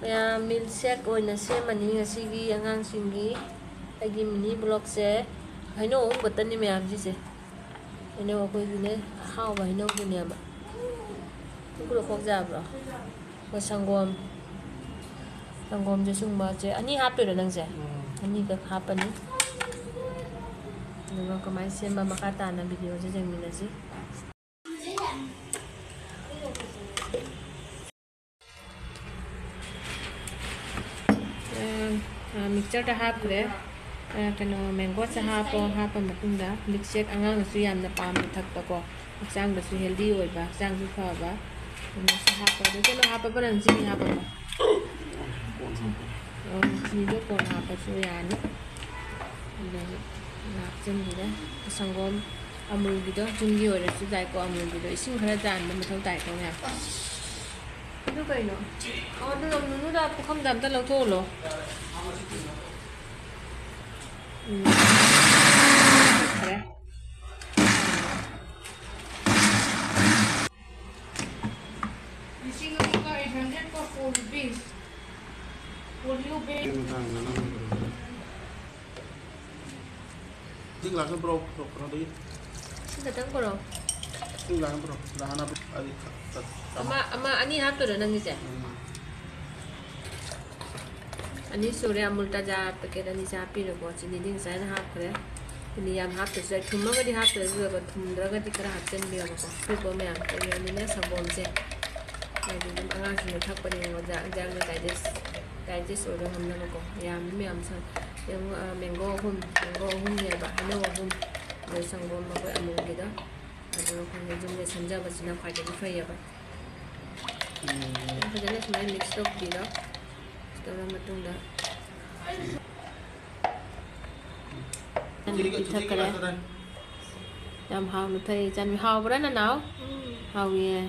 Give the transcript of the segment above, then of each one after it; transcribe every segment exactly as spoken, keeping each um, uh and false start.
ꯃꯌꯥꯝ, ꯃꯤꯜꯛ ꯁꯦꯛ ꯑꯣꯏꯅ ꯁꯦꯝꯃꯅꯤ ꯉꯁꯤꯒꯤ ꯑꯉꯥꯡꯁꯤꯡꯒꯤ꯫ ꯑꯩꯒꯤ ꯃꯤꯅꯤ ꯕ꯭ꯂꯣꯛꯁꯦ꯫ ꯍꯩꯅꯧ ꯑꯍꯨꯝ ꯈꯛꯇꯅꯤ ꯃꯌꯥꯝꯁꯤꯁꯦ꯫ ꯍꯩꯅꯧ ꯑꯩꯈꯣꯏꯒꯤꯅꯦ, ꯑꯍꯥꯎꯕ ꯍꯩꯅꯧꯗꯨꯅꯦꯕ꯫ ꯈꯣꯛ ꯌꯥꯕ꯭ꯔꯣ? ꯑꯩꯈꯣꯏ ꯁꯪꯒꯣꯝ, ꯁꯪꯒꯣꯝꯁꯦ ꯁꯨꯝꯕꯁꯦ ꯑꯅꯤ ꯍꯥꯞꯇꯣꯏꯔꯣ ꯅꯪꯁꯦ? ꯎꯝ꯫ ꯑꯅꯤꯈꯛ ꯍꯥꯞꯄꯅꯤ꯫ ꯑꯗꯨꯒ ꯀꯃꯥꯏꯅ ꯁꯦꯝꯕ ꯃꯈꯥ ꯇꯥꯅ ꯚꯤꯗꯤꯑꯣꯁꯦ ꯌꯦꯡꯃꯤꯟꯅꯁꯤ꯫ ꯑ, ꯑ, ꯃꯤꯛꯆꯔꯗ ꯍꯥꯞꯈ꯭ꯔꯦ꯫ ꯑ, ꯀꯩꯅꯣ, ꯃꯦꯡꯒꯣꯁꯦ ꯍꯥꯞꯄꯣ꯫ ꯍꯥꯞꯄ ꯃꯇꯨꯡꯗ ꯃꯤꯜꯛꯁꯦꯛ ꯑꯉꯥꯡꯅꯁꯨ ꯌꯥꯝꯅ ꯄꯥꯝꯅ ꯊꯛꯄꯀꯣ, ꯍꯛꯆꯥꯡꯗꯁꯨ ꯍꯦꯜꯗꯤ ꯑꯣꯏꯕ, ꯍꯛꯆꯥꯡꯁꯨ ꯐꯕ꯫ ꯑꯗꯨꯅ ꯁꯤ ꯍꯥꯞꯄ, ꯑꯗꯨ ꯀꯩꯅꯣ ꯍꯥꯞꯄꯕ ꯅꯪ? ꯆꯤꯅꯤ ꯍꯥꯞꯄꯕ? ꯑꯣ, ꯆꯤꯅꯤꯗꯣ ꯀꯣꯟꯅ ꯍꯥꯞꯄꯁꯨ ꯌꯥꯅꯤ꯫ ꯑꯗꯨꯗꯒꯤ ꯍꯥꯞꯆꯤꯟꯕꯤꯔꯦ꯫ ꯁꯪꯒꯣꯝ ꯑꯃꯨꯜꯒꯤꯗꯣ ꯌꯨꯝꯒꯤ ꯑꯣꯏꯔꯁꯨ ꯌꯥꯏꯀꯣ, ꯑꯃꯨꯜꯒꯤꯗꯣ ꯏꯁꯤꯡ ꯈꯔ ꯆꯥꯟꯕ ꯃꯊꯧ ꯇꯥꯏꯀꯣ ꯃꯌꯥꯝ꯫ ꯑꯗꯨ ꯀꯩꯅꯣ? ꯑꯣ, ꯑꯗꯨ ꯅꯨꯅꯨꯗ ꯄꯨꯈꯝꯗ ꯑꯝꯇ ꯂꯧꯊꯣꯛꯍꯜꯂꯣ꯫ ꯎꯝ꯫ ꯐꯔꯦ꯫ ꯂꯤꯁꯤꯡ ꯑꯃꯒ eight hundred ꯀꯣ, four rupees꯫ Oreo bag꯫ ꯁꯤ ꯒ꯭ꯂꯥꯁ ꯑꯃ ꯄꯨꯔꯛꯑꯣ, ꯄꯨꯔꯛꯑꯣ, ꯀꯩꯅꯣꯗꯒꯤ꯫ ꯁꯤ ꯈꯛꯇꯪ ꯄꯨꯔꯛꯑꯣ꯫ ꯁꯤ ꯒ꯭ꯂꯥꯁ ꯑꯃ ꯄꯨꯔꯛꯑꯣ꯫ ꯒ꯭ꯂꯥꯁ ꯍꯥꯟꯅ ꯑꯩ ꯈ-, ꯈ-, ꯑꯃ, ꯑꯃ ꯑꯅꯤ ꯍꯥꯞꯇꯣꯏꯔꯣ ꯅꯪꯒꯤꯁꯦ? ꯎꯝ꯫ ꯑꯅꯤ ꯁꯨꯔꯦ, ꯑꯃꯨꯜ ꯇꯥꯖꯥ ꯄꯦꯀꯦꯠ ꯑꯅꯤꯁꯦ ꯍꯥꯞꯄꯤꯔꯦꯀꯣ꯫ ꯆꯤꯅꯤꯗꯤ ꯉꯁꯥꯏꯅ ꯍꯥꯞꯈ꯭ꯔꯦ꯫ ꯆꯤꯅꯤ ꯌꯥꯝ ꯍꯥꯞꯇ꯭ꯔꯁꯨ ꯌꯥꯏ, ꯊꯨꯝꯃꯒꯗꯤ ꯍꯥꯞꯇ꯭ꯔꯁꯨ ꯌꯥꯏꯀꯣ, ꯊꯨꯝꯗ꯭ꯔꯒꯗꯤ ꯈꯔ ꯍꯥꯞꯆꯤꯟꯕꯤꯔꯕꯀꯣ꯫ ꯑꯀꯨꯞꯄ ꯃꯌꯥꯝ ꯀꯔꯤ ꯍꯥꯏꯅꯤꯅꯦ, ꯁꯪꯒꯣꯝꯁꯦ꯫ ꯍꯥꯏꯗꯤ ꯑꯗꯨꯝ ꯑꯉꯥꯡꯁꯤꯡꯅ ꯊꯛꯄꯅꯤꯅꯀꯣ, ꯖꯥ-, ꯖꯥꯝꯅ ꯗꯥꯏꯖꯦꯁ, ꯗꯥꯏꯖꯦꯁ ꯑꯣꯏꯕ ꯉꯝꯅꯕꯀꯣ꯫ ꯌꯥꯝꯃꯤ ꯃꯌꯥꯝ ꯁꯪ-, ꯌꯦꯡꯉꯨ, ꯑ, ꯃꯦꯡꯒꯣ ꯑꯍꯨꯝ, ꯃꯦꯡꯒꯣ ꯑꯍꯨꯝꯅꯦꯕ, ꯍꯩꯅꯧ ꯑꯍꯨꯝ, ꯑꯗꯩ ꯁꯪꯒꯣꯝ ꯑꯩꯈꯣꯏ ꯑꯃꯨꯜꯒꯤꯗꯣ, ꯑꯗꯨꯒ ꯑꯩꯈꯣꯏꯅ ꯌꯨꯝꯗ ꯁꯦꯝꯖꯕꯁꯤꯅ ꯈ꯭ꯋꯥꯏꯗꯒꯤ ꯐꯩꯌꯦꯕ꯫ ꯎꯝ꯫ ꯐꯖꯅ ꯁꯨꯃꯥꯏꯅ ꯃꯤꯛꯁ ꯇꯧꯕꯤꯔꯣ꯫ ꯃꯤꯛꯁ ꯇꯧꯔ ꯃꯇꯨꯡꯗ ꯆꯤꯆꯦꯒꯤ, ꯆꯤꯆꯦꯒꯤ ꯄꯤꯊꯛꯈꯔꯦ꯫ ꯂꯥꯛꯀꯗ꯭ꯔꯥ? ꯌꯥꯝ ꯍꯥꯎꯅ ꯊꯛꯏ ꯏꯆꯥꯅꯨꯄꯤ꯫ ꯍꯥꯎꯕ꯭ꯔꯥ ꯅꯅꯥꯎ? ꯎꯝ꯫ ꯍꯥꯎꯏꯌꯦ꯫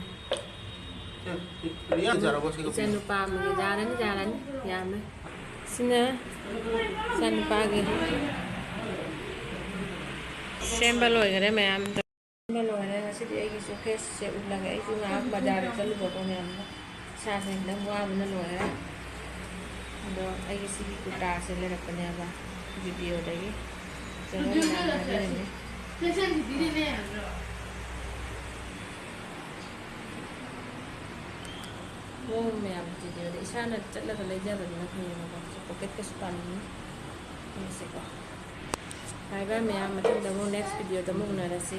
ꯁꯦ, ꯔꯤꯌꯥ, ꯌꯥꯔꯕꯣ ꯁꯤꯒ? ꯏꯆꯥꯅꯨꯄꯥ ꯑꯃꯒꯤ ꯌꯥꯔꯅꯤ, ꯌꯥꯔꯅꯤ꯫ ꯌꯥꯝꯃꯦ꯫ ꯁꯤꯅ ꯏꯆꯥꯅꯨꯄꯥꯒꯤ ꯁꯦꯝꯕ ꯂꯣꯏꯈꯔꯦ ꯃꯌꯥꯝ꯫ ꯁꯦꯝꯕ ꯂꯣꯏꯔꯦ꯫ ꯉꯁꯤꯗꯤ ꯑꯩꯒꯤꯁꯨ ꯐꯦꯁꯁꯦ ꯎꯠꯂꯒꯦ꯫ ꯑꯩꯁꯨ ꯉꯥꯏꯍꯥꯛ ꯕꯖꯥꯔꯗ ꯆꯠꯂꯨꯕꯀꯣ ꯃꯌꯥꯝꯗꯣ꯫ ꯏꯁꯥꯁꯦ ꯈꯤꯇꯪ ꯋꯥꯕꯅ ꯂꯣꯏꯔꯦ꯫ ꯑꯗꯣ ꯑꯩꯒꯤ ꯁꯤꯒꯤ ꯀꯨꯔꯇꯥꯁꯦ ꯂꯩꯔꯛꯄꯅꯦꯕ ꯖꯨꯗꯤꯑꯣꯗꯒꯤ꯫ ꯆꯦꯅꯦꯜ ꯃꯌꯥꯝ ꯊꯥꯕꯤꯔꯝꯃꯦ꯫ ꯃꯑꯣꯡ ꯃꯌꯥꯝ ꯖꯨꯗꯤꯑꯣꯗ ꯏꯁꯥꯅ ꯆꯠꯂꯒ ꯂꯩꯖꯕꯗꯨꯅ ꯐꯩꯌꯦꯕꯀꯣ꯫ ꯁꯤ ꯄꯣꯀꯦꯠꯀꯁꯨ ꯄꯥꯅꯤꯡꯉꯤ꯫ ꯌꯦꯡꯁꯤꯀꯣ꯫ ꯕꯥꯏ ꯕꯥꯏ ꯃꯌꯥꯝ, ꯃꯊꯪꯗ ꯑꯃꯨꯛ ꯅꯦꯛꯁ ꯚꯤꯗꯤꯑꯣꯗ ꯑꯃꯨꯛ ꯎꯅꯔꯁꯤ꯫